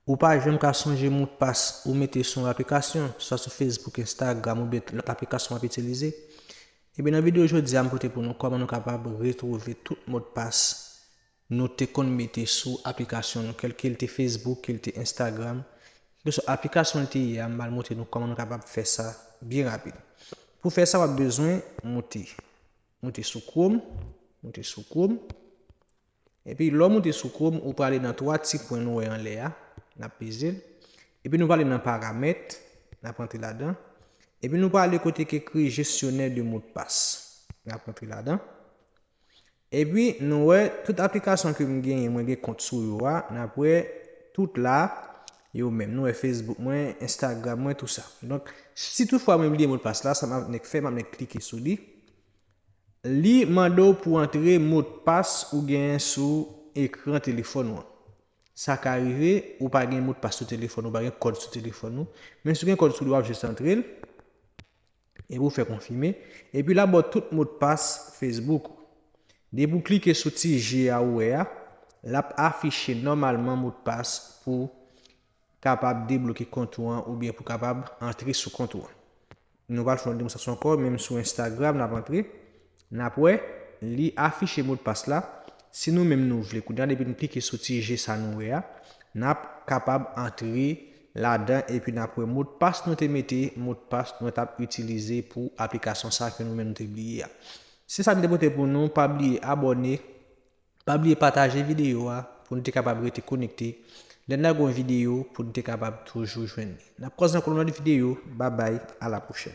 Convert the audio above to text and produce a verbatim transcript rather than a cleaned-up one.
Ou pa janm ka sonje modpas ou mete sou yon aplikasyon, swa sou Facebook, Instagram oubyen lòt aplikasyon w ap itilize? Ebyen, nan videyo jodi a, m pote pou nou kòman nou kapab retwouve tout modpas nou te konn mete sou aplikasyon nou, kèlke l te Facebook, ke l te Instagram, kèlkeswa aplikasyon l te ye a, m pral montre nou kòman nou kapab fè sa byen rapid. Pou fè sa, w ap bezwen moute. Moute sou Chrome, moute sou Chrome. Epi lè w moute sou Chrome, ou prale nan twa ti pwen nou wè anlè a, n ap peze l. Epi nou prale nan paramèt, n ap rantre ladan. Epi nou prale kote ki ekri gestionnaire de mot de passe. N ap rantre ladan. Epi nou wè tout aplikasyon ke m genyen, mwen gen kont sou yo a, n ap wè tout la, yo menm. Nou wè Facebook mwen, Instagram mwen, tou sa. Donk, si toutfwa mwen bliye modpas la, sa m ap nèk fè, m ap nèk klike sou li. Li mande w pou antre modpas ou genyen sou ekran telefòn ou an. Sa ka rive, ou pa gen modpas sou telefòn ou, pa gen kòd sou telefòn ou. Men si w gen kòd sou li, w ap jis antre l. Epi w fè konfime. Epi l ap ba w tout modpas Facebook ou. Depi w klike sou ti je a ou wè a, l ap afiche nòmalman modpas pou kapab debloke kont ou an oubyen pou kapab antre sou kont ou an. Nou pral fè yon demonstrasyon ankò, menm sou Instagram, n ap antre, n ap wè, li afiche modpas la. Si nou menm nou vle, kounye a, depi n klike sou ti je sa nou wè a, n ap kapab antre ladan epi n ap wè modpas nou te mete, modpas nou t ap itilize pou aplikasyon sa ke nou menm nou te bliye a. Se sa m te pote pou nou, pa bliye abòne, pa bliye pataje videyo a pou nou te kapab rete konekte. Lè n lage yon videyo pou nou te kapab toujou jwenn li. N ap kwaze ankò nan lòt videyo. Babay, a la pwochèn.